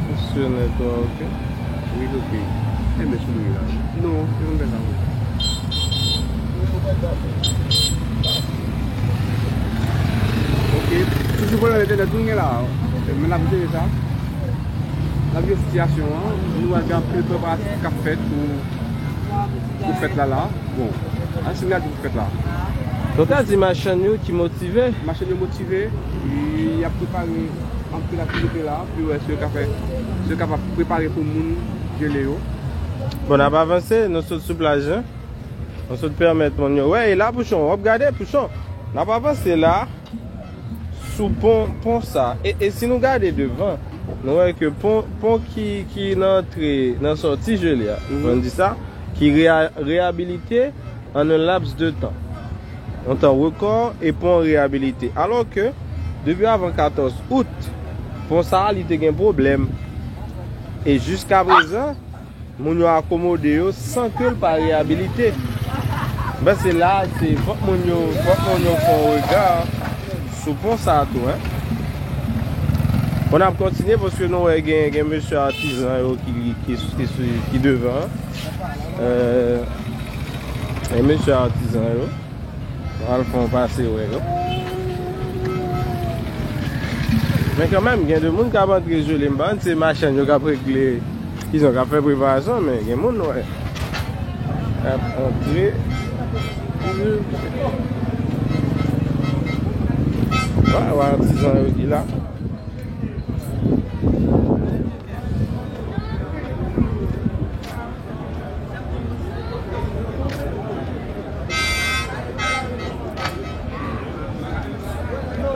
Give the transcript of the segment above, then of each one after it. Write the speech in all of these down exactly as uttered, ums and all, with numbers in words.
Mesye nèt, ok. Wi, ok. E men sou li la. Non, se yon bèl la. Ok. Toujou pwoblèm entènèt nou gen la. Men n ap jere sa. N ap jere sitiyasyon an. Nou wè gen anpil preparatif k ap fèt pou, pou fèt la la. Bon, ann siy gade pou fèt la. Donk, ta di machann yo ki motive. Machann yo motive, y ap prepare anpil aktivite la, pou yo wè si yo ka fè, si yo kapab prepare pou moun jele yo. Bon, n ap avanse, nou sot sou plaj la. Nou sot pèmèt moun yo. Wè, e la, Pouchon, w ap gade, Pouchon. N ap avanse la. Sou pon, pon sa. E, e si nou gade devan, nou wè ke pon, pon ki, ki nan antre, nan sòti jele a, mhm, nou di sa, ki reya-, reyabilite en un laps de temps. Yon tan rekò, e pon reyabilite. Alò ke, depi avan katòz out, pon sa a, li te gen pwoblèm. E jiska prezan, moun yo akomode yo san ke l pa reyabilite. Mwen panse la, se fòk moun yo, fòk moun yo fè yon rega sou pon sa a tou, en. Bon, n ap kontinye paske nou wè gen, gen mesye atizan yo ki, ki, ki, ki, ki devan. Euh, gen mesye atizan yo. Al fè yon pase wè yo. Men kanmenm, gen de moun k ap antre jele, m pa konn se machann yo k ap regle, ki jan k ap fè preparasyon, men gen moun wè k ap antre. Wè, wè atizan yo ki la.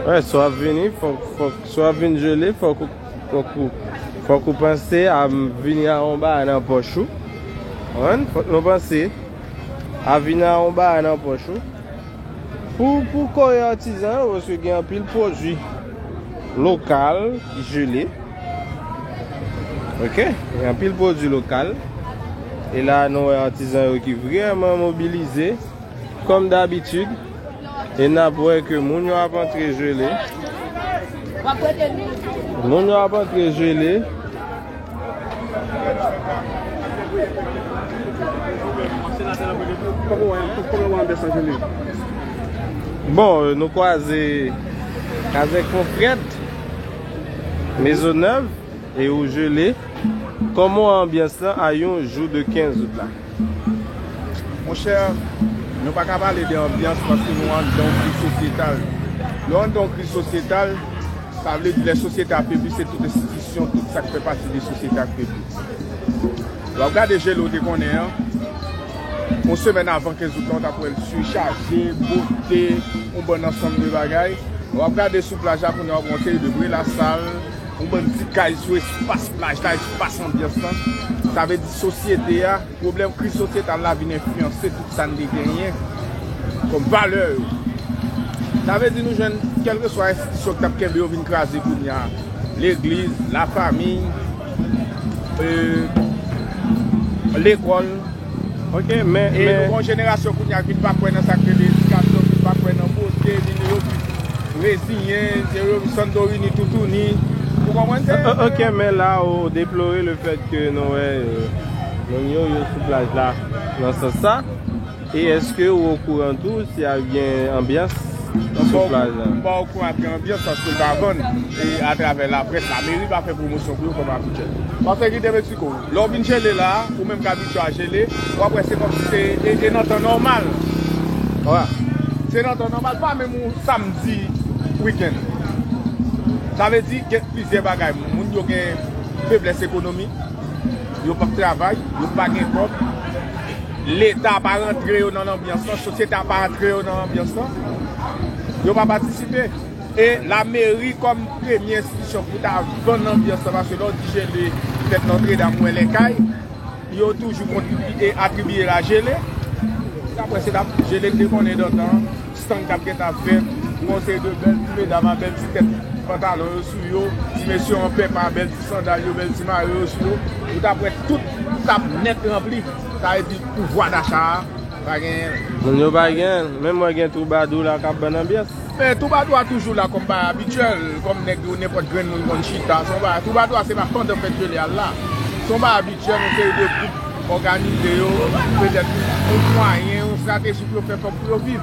Wè, si w ap vini, fòk, fòk, si w ap vin jele, fòk ou, fòk ou, fòk ou panse a vini a yon bagay nan pòch ou. Konprann? Fòk nou panse a vini a yon bagay nan pòch ou. Pou, pou kore atizan yo, paske gen anpil pwodui lokal ki jele. Ok? Gen anpil pwodui lokal. E la, nou wè atizan yo ki vrèman mobilize, kòm dabitid. E n ap wè ke moun yo ap antre jele. Moun yo ap antre jele. Bon, euh, nou kwaze avèk Fon Frèt, Mezonèv, e ou jele. Kòman anbyans lan a yon jou de kenz out la? Monchè, nou pa ka pale de anbyans paske nou anndan yon kriz sosyetal. Lè w anndan yon kriz sosyetal, sa vle di lè sosyete a febli, se tout enstitisyon, tout sa k fè pati de sosyete a k febli. Lè w ap gade jele w te konnen an, yon semèn avan kenz out la, w t ap wè l sichaje, bote, yon bann ansanm de bagay. Lè w ap gade sou plaj la, kounye a w ap wè yon seri de bri lasal, yon bann ti kay sou espas plaj la, espas anbyans lan. Sa vle di sosyete a, pwoblèm kriz sosyetal la vin enfliyanse tout sa n te genyen kòm valè yo. Sa vle di nou jwenn kèlkeswa enstitisyon ki t ap kenbe yo vin kraze kounye a. Legliz, lafanmi, e, lekòl. Ok, men, e men nou gen yon jenerasyon kounye a ki pa kwè nan sa k rele edikasyon, ki pa kwè nan bote, vin yo vin reziyen, yo Santorini, toutouni. Ou konprann? Se, o-, ok, men la, ou deplore le fèt ke nou wè, e, moun yo, yo sou plaj la, nan sans sa. E èske ou okouran tou si ap gen anbyans sou plaj la? M pa okouran ap gen anbyans paske l pa vann. E atravè laprès, lameri pa fè pwomosyon pou yo kòm abitye. Paske ki te Meksiko, lè w vin jele la, ou menm k abitye a jele, w ap wè se kòmsi se, e, e nan tan nòmal. Wi. Se nan tan nòmal, pa menm yon samdi wikenn. Sa vle di, gen plizyè bagay. Moun yo gen feblès ekonomik, yo p ap travay, yo pa gen kòb. Leta pa rantre yo nan anbyans lan, sosyete a pa rantre yo nan anbyans lan. Yo pa patisipe. E lameri kòm premye enstitisyon pou ta vann anbyans lan, paske lè w di jele fèt Nòtredam, ou wè lè kay, yo toujou kontribye, atribiye l a jele. Daprè se t ap jele n te konnen dantan, stang t ap gentan fèt, yon seri de bèl ti medam a bèl ti tèt pantalon yo sou yo, ti mesye an pèpa, bèl ti sandal yo, bèl ti mayo yo sou yo. Ou t ap wè tout t ap nèt ranpli. Sa vle di pouvwa dacha a Pa gen. Moun yo pa gen. Menm mwen gen twoubadou la k ap ban n anbyans. Men twoubadou a toujou la kòm bagay abityèl, kòm nèg yo nenpòt grenn moun konn chita. Se yon bagay, twoubadou a se pa pandan fèt Jele a l la. Se yon bagay abityèl, yon seri de gwoup òganize yo, petèt yon mwayen, yon estrateji pou yo fè kòb pou yo viv.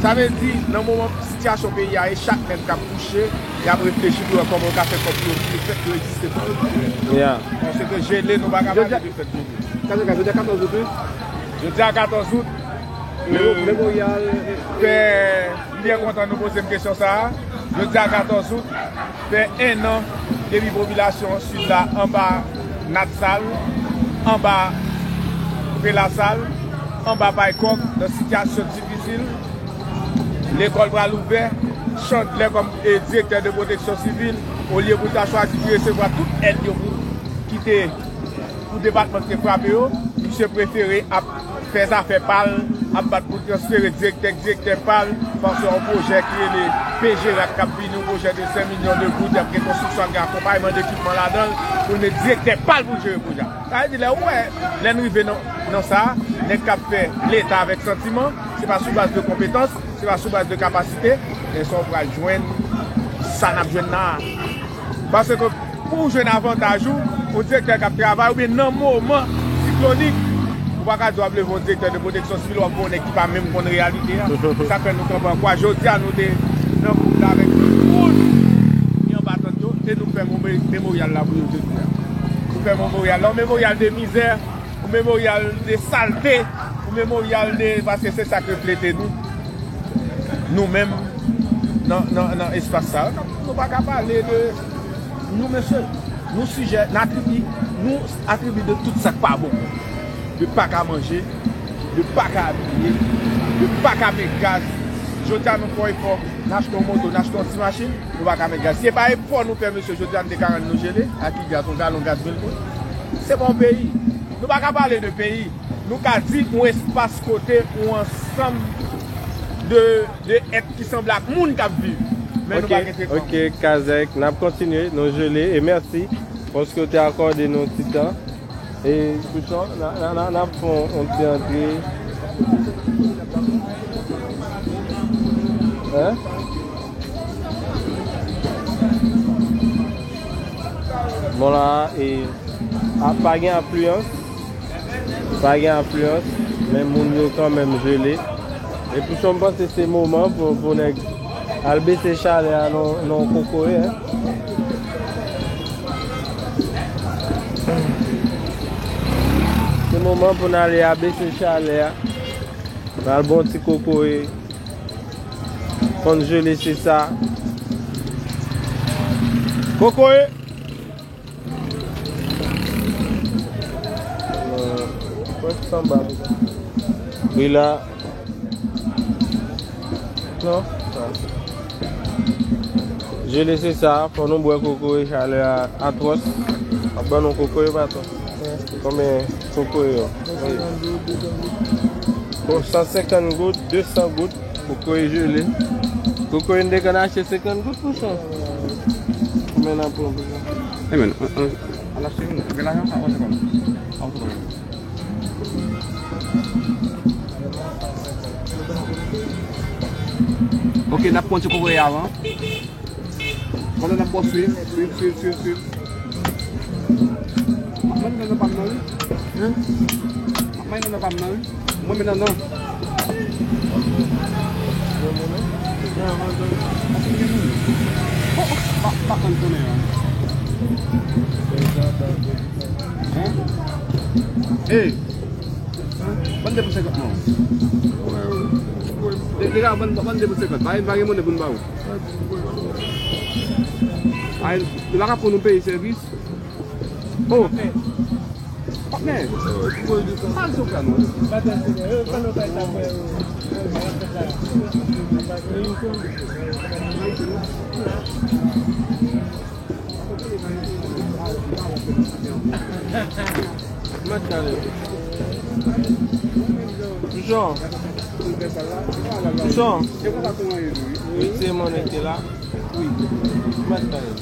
Sa vle di, nan moman sitiyasyon peyi a ye, chak nèg k ap kouche, y ap reflechi pou yo wè kòman yo ka fè kòb pou yo viv, fèt yo egziste pou yo viv. Yeah. Paske Jele, nou pa ka pale de fèt Jele. Jodi a katòz out, wi. Jodi a katòz out, Memo- euh, Memoryal, fè, m byen kontan nou poze m kesyon sa a. Jodi a katòz out, fè en an depi popilasyon Sid la anba Natsal, anba Prelasal, anba Paykòk, nan sitiyasyon difisil. Lekòl pral ouvè, Chandler kòm, e, direktè de pwoteksyon sivil, olye pou l ta chwazi pou resevwa tout èd yo pou kite pou depatman ki te frape yo, misye prefere ap fè zafè pa l, ap bat pou l transfere direktè k direktè pa l, paske yon pwojè ki rele Pejerak k ap vini, yon pwojè de senk milyon de goud, y ap gen konstriksyon, ap gen akonpayman d ekipman ladan l, pou l met direktè pa l pou l jere pwojè a. Sa vle di, lè ou wè, lè n rive nan, nan sa, nèg k ap fè Leta avèk santiman, se pa sou baz de konpetans, se pa sou baz de kapasite, men sa w pral jwenn, sa n ap jwenn la a. Paske pou w jwenn avantaj ou, yon direktè k ap travay, oubyen nan moman siklonik, ou pa ka di w ap leve yon direktè de pwoteksyon sivil, w ap voye yon nèg ki pa menm konn reyalite a. Sa fè nou kanpe an kwa. Jodi a, nou te nan gwoup la avèk tout moun ki anba tant yo, e nou fè memo- memoryal la pou yo jodi a. Nou fè memoryal la, yon memoryal de mizè, yon memoryal de salte, yon memoryal de, paske se sa k reflete nou, nou menm, nan, nan, nan espas sa a. Nou, nou pa ka pale de nou, mesye. Nou sijè, n atribi, nou atribi de tout sa k pa bon. De pa ka manje, de pa ka abiye, de pa ka met gaz. Jodi a, nou fè efò, n achte yon moto, n achte yon ti machin, nou pa ka met gaz. Si se pa efò nou fè, mesye, jodi a, n te ka rann nou jele, a ki gaz, yon galon gaz mil goud? Se pa yon peyi. Nou pa ka pale de peyi. Nou ka di yon espas kote yon ansanm de, de èt ki sanble ak moun k ap viv. Men nou pa gen tretman. Ok, Kazèk, n ap kontinye, nou jele, e mèsi paske w te akòde nou ti tan. E, Pouchon, n a, n a, n a, n ap fè yon, yon ti antre. Hein? Bon, la, e, a, pa gen afliyans. Pa gen afliyans, men moun yo kanmenm jele. E Pouchon, m panse se moman pou, pou nèg al bese chalè a nan, nan kokoye, en. Se moman pou n ale abese chalè a. N al bon ti kokoye. Konn jele, se sa. Kokoye! Wi la. Non? Jele se sa, fò nou bwè kokoye, chalè a atwòs. Ap ban nou kokoye, patwon. Konbyen kokoye yo? Bon, san senkant goud, de san goud. Kokoye jele. Kokoye n te konn achte senkant goud pou sa. Konbyen n ap pran pou sa? E men, an, an, an achte youn. Gen lajan sa, an senkant. An senkant. Ok, n ap pran ti kokoye avan. Pandan n ap bwè, swiv, swiv, swiv, swiv, swiv. M ap mande nannan pa m nan, wi. Hen? M ap mande nannan pa m nan, wi. Mwen, men nannan. Oh, oh, pa, pa konn konnen an. Hen? Ey! Ban de pou senkant non. De, deja, ban, ban de pou senkant. Pa, pa gen monnen pou n ba ou. Ay, nou pa ka pran nou peyi sèvis. Oh. Patnè. Patnè. Sa l sou plan nou. Mèt gade. Pouchon. Pouchon. Retire monnen ki te la. Mèt gade.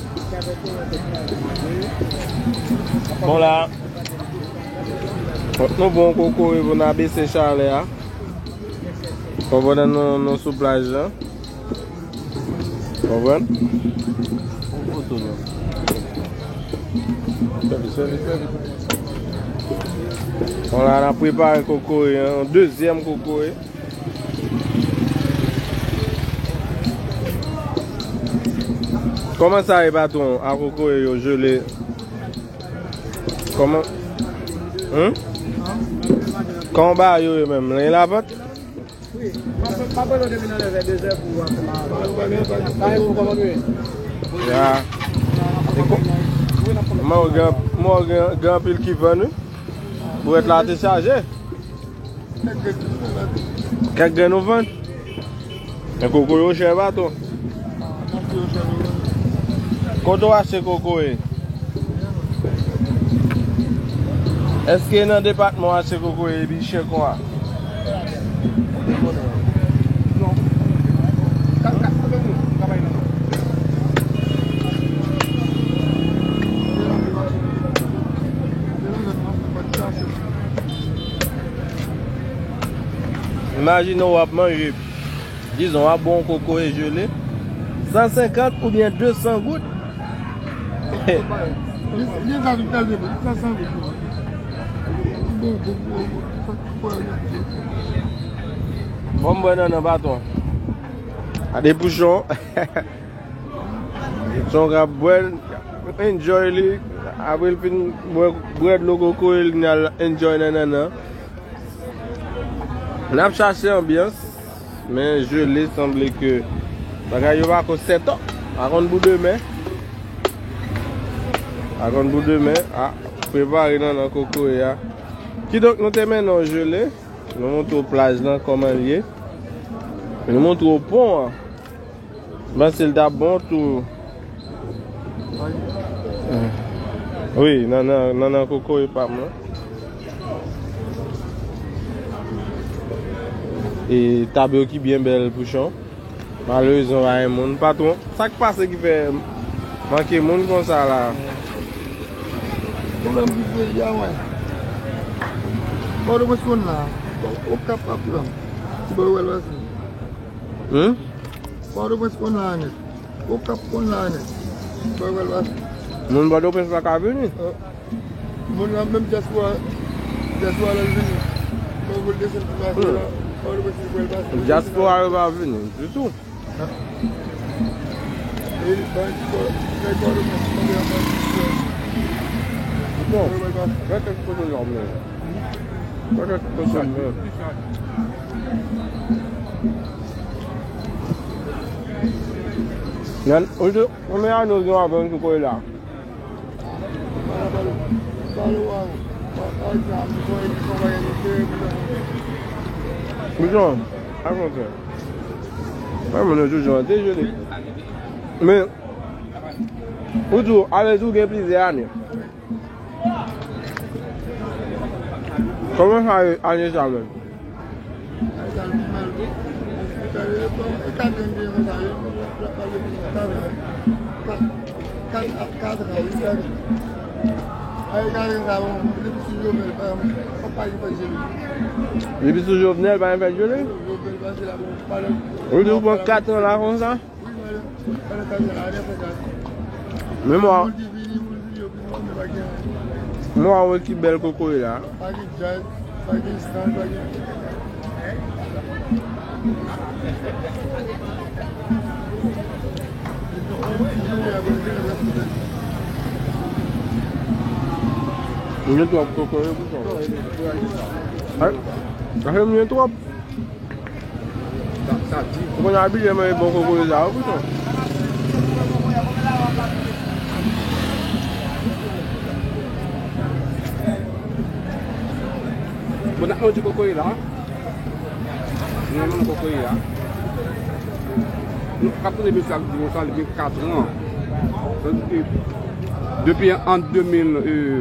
Bon la. Fòk nou bon kokoye pou n abese chalè a. Konprann nou, nou sou plaj la. Konprann? Bon, la, n ap prepare kokoye, yon dezyèm kokoye. Kòman sa ye, patwon, a kokoye yo jele? Kòman? Hum? Kòman bagay yo ye menm? Gen lavant? Wi. M ap, m ap rele w depi nan lè vè de zè pou w ap la. Sa e pou kòmande. Ya. E ko-, mwen gen, mwen gen, gen anpil ki vann, wi. Bwèt la te chaje. Kèk grenn ou vann. Men kokoye yo chè, patwon. Kote w achte kokoye? Èske nan depatman w achte kokoye pi chè konsa? Imajine w ap manje, dizon, w ap bwè yon kokoye jele, san senkant oubyen de san goud. Li, li sa tout kalite, li sa san goud. Bon, bon, bon, bon, sa kokoye. Bon, m bwè nan, nan baton. A de pouchon. Son k ap bwè l, enjoy li. Apre l fin bwè, bwè dlo kokoye l, li al enjoy nan nannan. N ap chache anbyans, men jele sanble ke bagay yo pako sèt an. Pa konn pou demen. Pa konn pou demen. A, prepare nannan kokoye a. Kidonk, nou te mennen w jele. Nou montre w plaj lan kòman l ye. Nou montre w pon an. M panse l t ap bon tou. Wi, nannan, nannan kokoye pa m lan. E tab yo ki byen bèl, pouchon. Malerezman, pa gen moun. Patwon, sa k pase ki fè manke moun konsa la? Pwoblèm ki peyi a, mwen. Pòtoprens konn la. Okap ap pran. Ti bò wè l pase. Hmm? Pòtoprens konn la nèt. Okap konn la nèt. Bò wè l pase. Moun Pòtoprens pa ka vini. Moun nan menm dyaspora, dyaspora la vini. Fò pou l desann pou pase la. Fò l pase pou l pase. Dyaspora yo pa vini ditou. Bon, mwen te kote l la, men. Mwen te kote l la, men. Nan, ou te, konbyen ane w gen w ap vann kokoye la? Bouchon, pa kontre. Mwen, mwen, toujou an dejele. Men, ou di w, alè di w gen plizyè ane. Kòman sa ye ane sa menm? Depi sou Jovenel, pa gen fèt jele? Ou di w pran kat an la konsa? Men mwen, mwen wè ki bèl kokoye la. Mwen gen twòp kokoye pou sa. Ay, mwen gen twòp. Ou konn abiye manje bon kokoye sa, wi, poutan. Bon, n ap manje kokoye la. Nou manje kokoye la. Nou ap tande mesye ap di konsa, li gen katran. Depi an de mil, euh,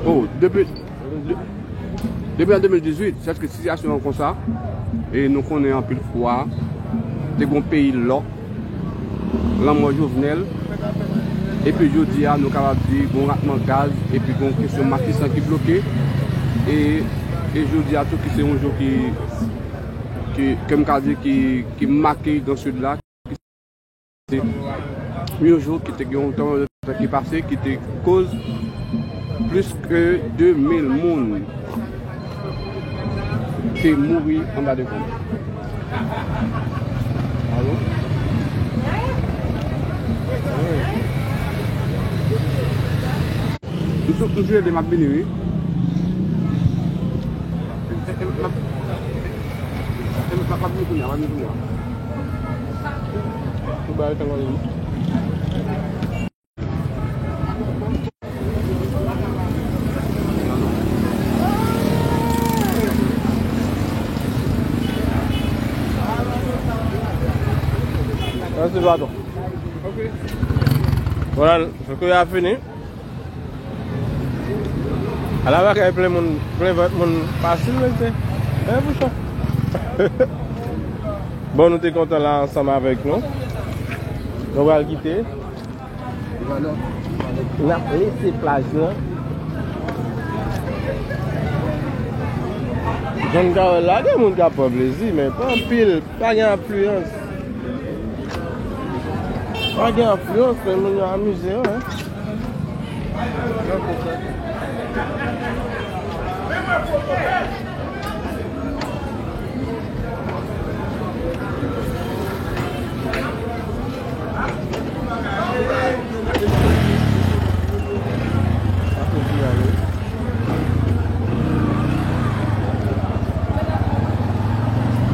oh, depi, de-, depi an de mil dizuit, sètke sitiyasyon an konsa, e nou konnen anpil fwa, te gon peyi lòk, lanmò Jovenel, epi jodi a, nou kapab di, gon ratman gaz, epi gon kesyon matisan ki bloke, e, e jodi a tou ki se yon jou ki ki, ke m ka di ki, ki make Gran Sid la, se yon jou ki te gen yon tranblemanntè ki pase, ki te koz plis ke de mil moun te mouri anba dekonb. Alo? M sou, m sou ede m ap vini, wi. M ap, m ap, m ap vini kounye a, m ap vini kounye a. Ou ba yo tan kòm li. Mèsi, patwon. Vwala, fè kou a fini. Ala bagay plen moun, plen vant moun fasil, mesye. E pou sa. Bon, nou te kontan la ansanm avèk nou. Nou pral kite. N ap lese plaj lan. Jan n ka wè la, gen moun k ap pran plezi, men pa anpil, pa gen afliyans. Pa gen afliyans, men moun yo amize yo, hein.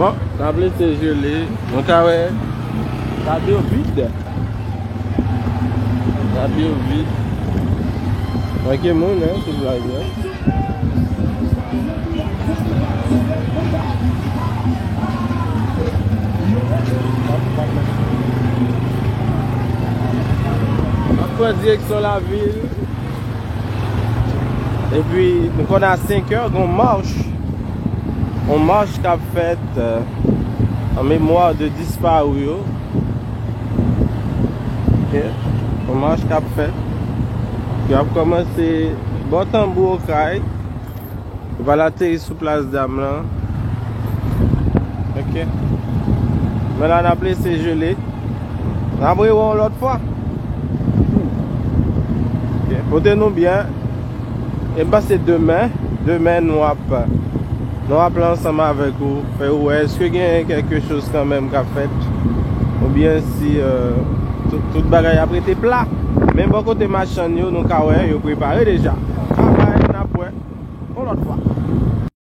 Bon, n ap lese jele. Nou ka wè tab yo vid. Tab yo vid. Manke moun, hein, sou plaj la. N ap pran direksyon lavil. Epi, nou konn a senk è, gon mach. Yon mach k ap fèt, euh, an memwa de disparu yo. Ok. Yon mach k ap fèt. Ki ap kòmanse bò Tanbou Okay. Yo pral ateri sou Plas Dam lan. Ok. Men la, n ap lese jele. N ap rewè yon lòt fwa. Ok. Pote nou byen. E m panse demen, demen nou ap, nou ap la ansanm avèk ou, fè ou wè èske gen kèlke choz kanmenm k ap fèt. Oubyen si, euh, tout, tout bagay ap rete pla. Men bò kote machann yo, nou ka wè, yo prepare deja. Travay, n ap wè. Yon lòt fwa.